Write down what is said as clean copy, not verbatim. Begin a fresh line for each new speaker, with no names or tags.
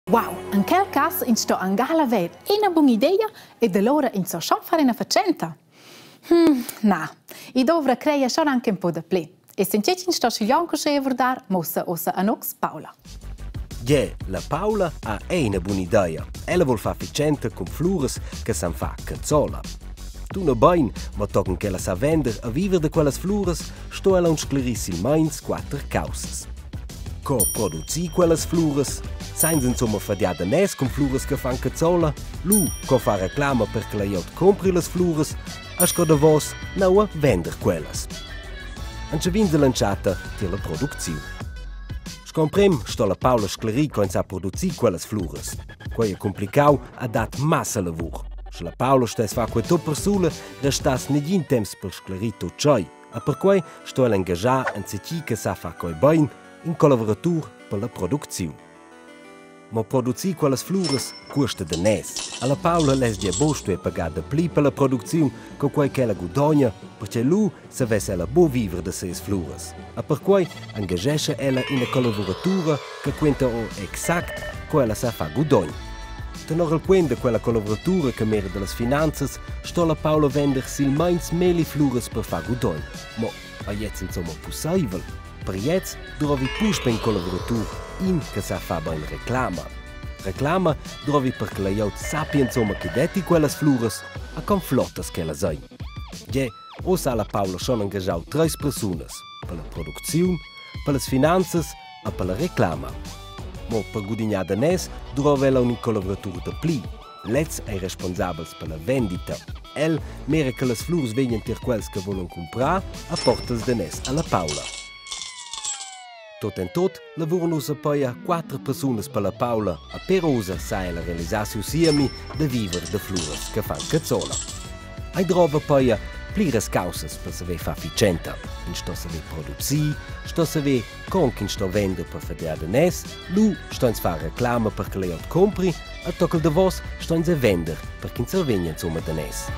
Wow, in quel cas ins sto angal haver ina buna idea ed allura ins sa schon far ina fatschenta. Hm, na, i dovra creia schon anche un po dapli. E sin tge ch'ins sto schiglion uschè vurdar, mussa ussa a nus Paula.
Gie, la Paula ha ina buna idea. Ella vul far fatschenta cun fluras che san far cazzola. Tuna bein, ma tochen ch'ella sa vender e viver da quellas fluras, sto ella aunc sclerir silmeins quater caussas. Co producir quellas fluras? Sainz insomma fadiar daners cun fluras che fan cazzola? Lu, co far reclama per che la glieud compri las fluras? E sco davos, naua vender quellas? Entschevins dall'entschatta tier la producziun. Sco emprem sto la Paula sclerir co ins sa producir quellas fluras. Quei è complicau e dat massa lavur. Sche la Paula stess far quei tut persula, restass negin temps per sclerir tut tschei. E perquei sto el engaschar enzatgi che sa far quei bein, in collaboratur per la producziun. Mo producir quellas fluras cuosta daners. Alla Paula less gia buc stuer pagar dapli per la producziun co quei ch'ella gudogna, perche lu savess ella buc viver da sias fluras. E perquei engagescha ella ina collaboratura che quenta o exact co ella sa far gudogn. Tenor il quen da quella collaboratura che mira dallas finanzas sto la Paula vender silmeins melli fluras per far gudogn. Mo ei gliez insomma pusseivel? Per gliez drovi puspei in collaboratur, in che sa far bein reclama. Reclama drovi per che la glieud sappi insomma che detti quellas fluras a con flottas ch'ellas ein. Gie, ussa ha la Paula schon engaschau treis persunas per la producziun, per las finanzas e per la reclama. Mo per gudignar daners drova ella un collaboratur da pli. Lez ei responsabels per la vendita. El mira che las flurs vegnan tier quels che volan cumprar a portas daners alla Paula. Tot en tot lavuran ussa peia quatter persunas per la Paula a per ussa sa ella realisar siu siemi da viver da fluras che fan cazzola. Ei drova peia pliras caussas per saver far fitschenta. Ins sto saver producir, sto saver con ch'ins sto vender per fadiar daners, lu sto ins far reclama per che glieud compri e tocca il davos sto ins er vender per ch'ins survegni insumma daners.